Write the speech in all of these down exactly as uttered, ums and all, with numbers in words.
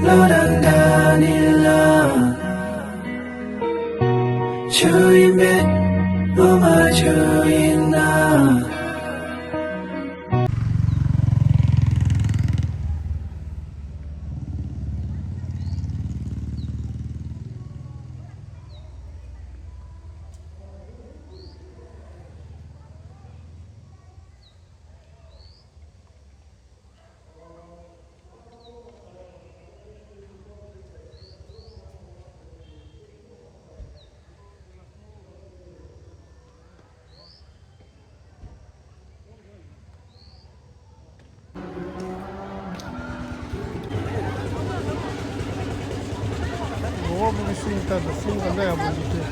བློ་རང་འདྲ་ནི་ལ། ཆུ་ཡིན་མེད་བློ་མ་ཆུ་ཡིན་ན། གོ་བ་པོ་གི་སིང་ད་ད་སིང་ག་འདྲ་ཡག་པོ་འདུག་སྟེ།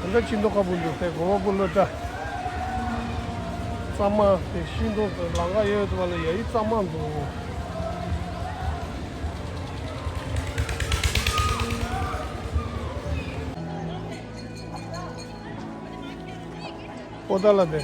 ད་ལྟ་ཅི་མདོག་ཁ་པོ་འདུག་སྟེ། གོ་བ་པོ་ལོ་ད་གཙང་མ་དེ་ཤིང་སྡོང་དང་ལམ་ཁ་ཡོད་པ་ལ་ཡ་ཡི་གཙང་མ་འདུག་པོ་ཏཱ་ལ་དེ།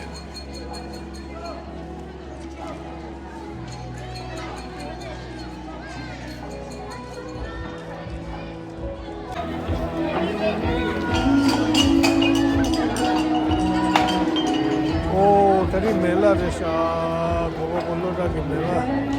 ཨོ། དེ་རིང་མེ་ལ་རེད་ཤག་གོ་བ་གོ་ལོ་ཏ་གི་མེ་ལ།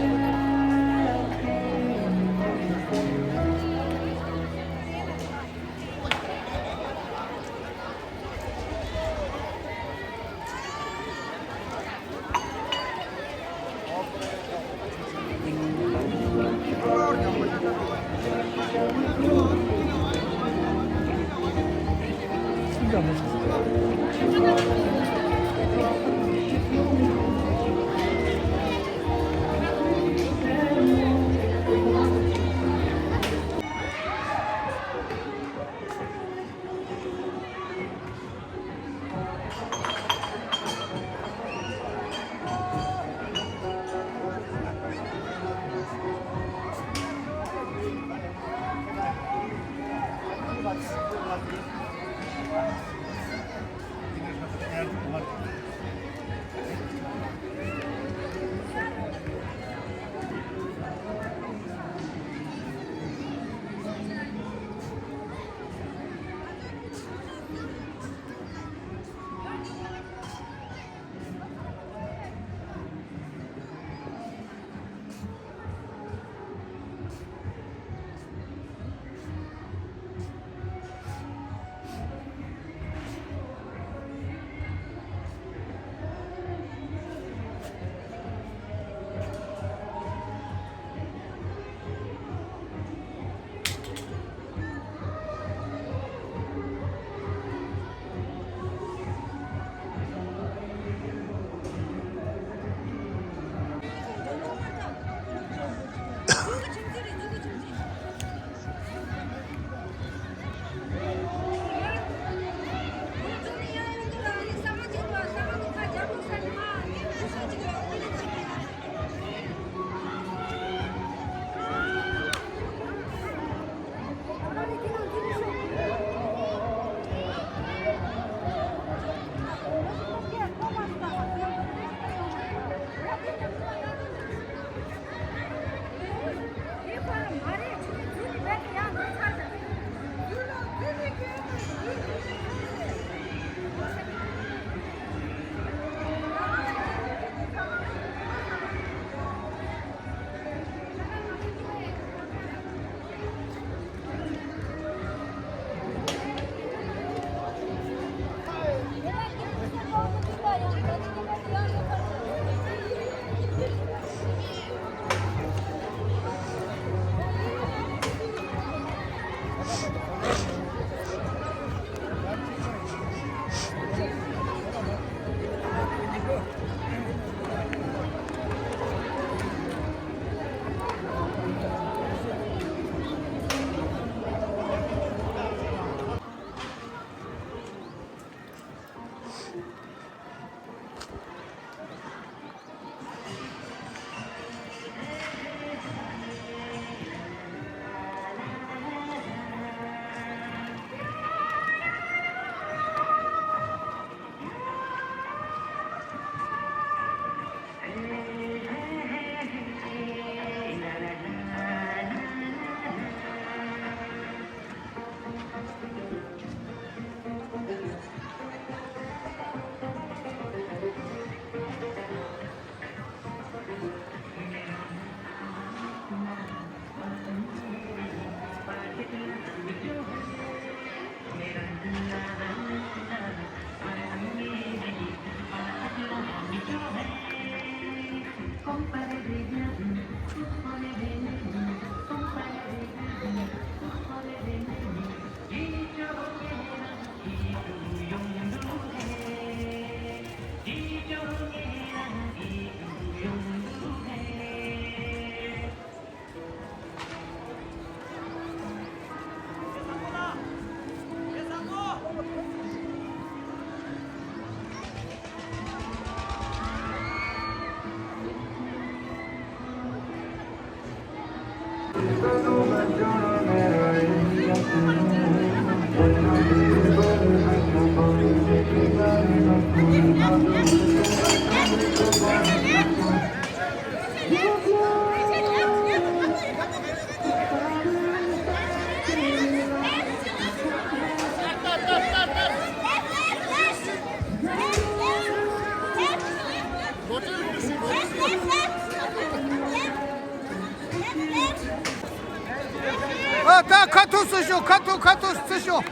ཨ། ད་ཁ་ཐུག་ཚུར་ཤོག་ཁ་ཐུག་ཁ་ཐུག་ཚུར་ཤོག་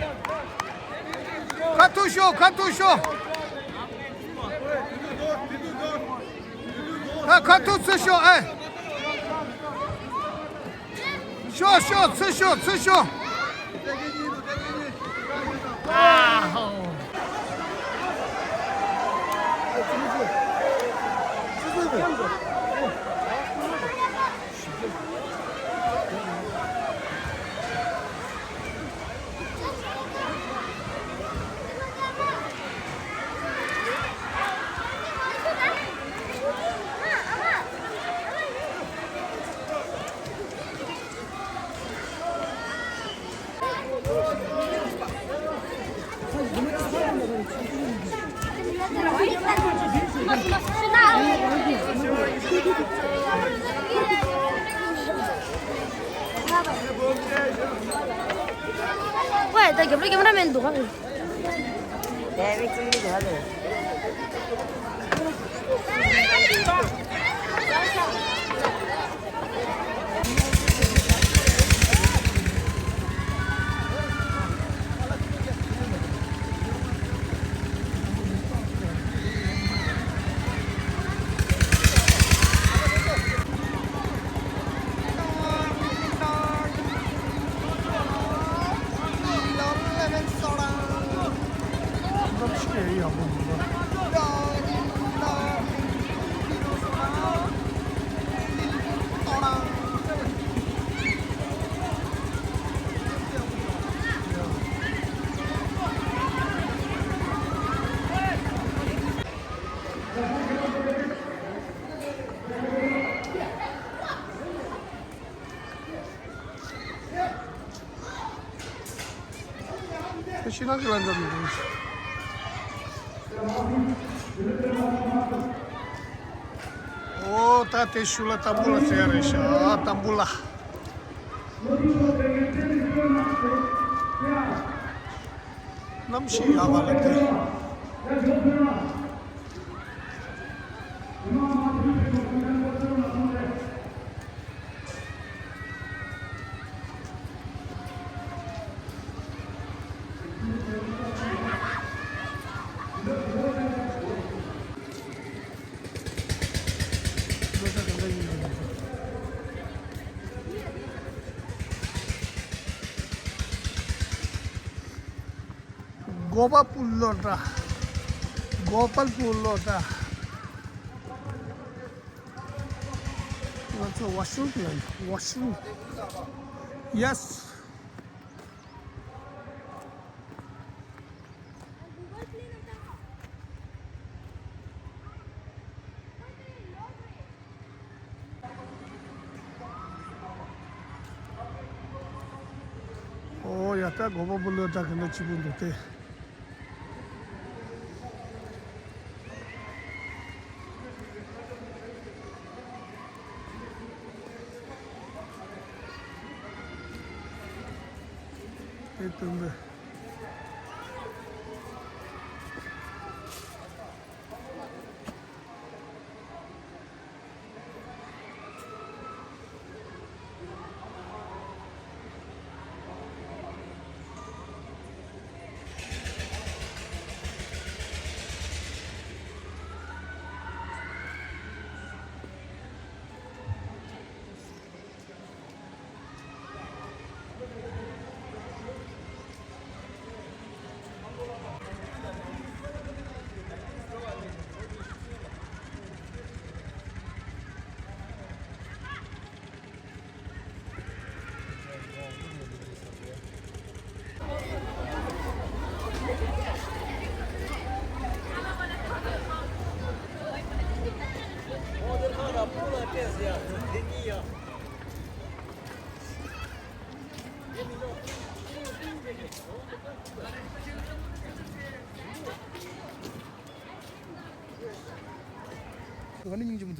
ཁ་ཐུག་ཤོག་ཁ་ཐུག་ཤོག་ད་ཁ་ཐུག་ཚུར་ཤོག་ཨེ། ཤོག་ཤོག་ཚུར་ཤོག་ཚུར་ཤོག་ཨ་ཧོ། ཝེ། ད་རྒྱབ་ལ་ཀེ་མ་ར་མེན་འདུག་ག་ཨེ། མིག་བཙུམ་གྱི་འདུག་ག་ལེ། ཤི་ན་གི་ལ་འགྲོ་མི་འདུག་ཨོ། ད་དེ་ཤུ་ལ་ཏམ་བུ་ལ་ཟེར་ཡ་རེད་ཤག་ཏམ་བུ་ལ། གནམ་གཤིས་ཡག་ག་ལ་དེ། གོ་པལ་པུར་ལོ་ཏྲ། གོ་པལ་པུར་ལོ་ཏྲ། ང་ཚོ་ཝ་ཤུང་ལ་ཡིན། ཝ་ཤུང་། ཡེ་སི། ཨོ་ཡ། ད་གོ་པལ་པུར་ལོ་ཏྲ་གི་ན་སྐྱིད་པོ་འདུག་སྟེ། དེ་སྟོན་པས།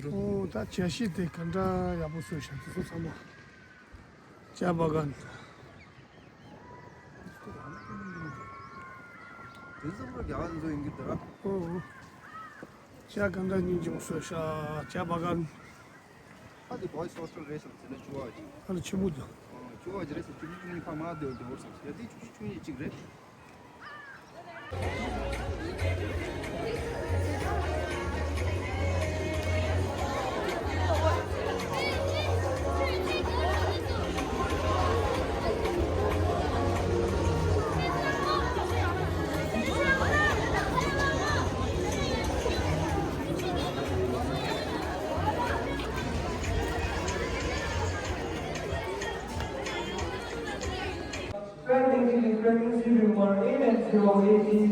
ཨོ་ད་བཅའ་ཤེས་དེ་ག་འདྲ་ཡག་པོ་བཟོས་ཤག་དེ་ཚོ་ཚང་མ། ཅ་བ་གན། དེ་ཚོ་པུ་ར་རྒྱ་གར་འཛུགས་ཡིན་གྱི་འདུག་ར། ཨོ། ཅ་ག་འདྲ་སྙིང་རྗེ་མོ་བཟོས་ཤག་ཅ་བ་གན། ཨ་དེ་Boys Hostel རེད་བསམ་ཟེར་ན་བཅུ་བ་ཅིག་ཨ་ལ་ཆེན་པོ་འདུག་ཨ་བཅུ་བ་ཅིག་རེད་བསམ། བཅུ་གཅིག་བཅུ་གཉིས་ཕ་མ་དེ་འདྲ་བོར་བསམ་ཟེར་ཡ་དེ་བཅུ་གཅིག་བཅུ་གཉིས་ཅིག་རེད། Pregnancy, pregnancy rumor, eight and zero eighty.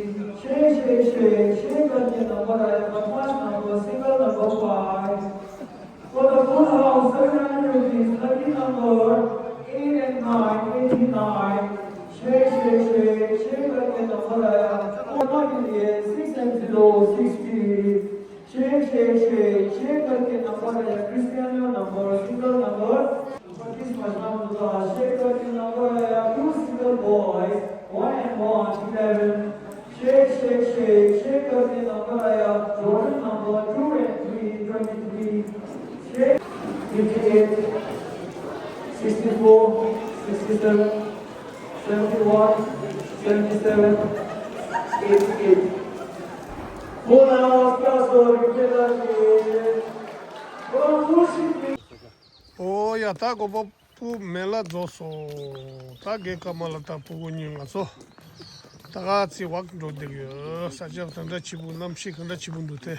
Shake, shake, shake, shake, again, number, I have a fast number, single number five. For the full house, seven hundred rupees, lucky number, eight and nine, eighty-nine. Shake, shake, shake, shake, again, number, I have four hundred, six and zero, sixty. Shake, shake, shake, shake करके नंबर आया, Cristiano number, single number. पच्चीस महीना होता है, shake करके नंबर आया, two single boys, one and one, eleven। Shake, shake, shake, shake करके नंबर आया, Jordan number two and three, twenty-three। Shake, fifty-eight, sixty-four, sixty-seven, seventy-one, seventy-seven, eighty-eight. ཨོ་ཡ། ད་དགོན་པ་སྤུ་མེ་ལ་རྫོགས་སོང་། ད་རྒན་ཀརྨ་ལགས་དང་སྤུ་གུ་གཉིས་ང་ཚོ་ད་ག་ཚོད་ཝག་འགྲོ་བསྡད་ཡོད། ས་ཆ་ག་འདྲ་ཆེ་པོ། གནམ་གཤིས་ག་འདྲ་ཆེ་པོ་འདུག་དེ།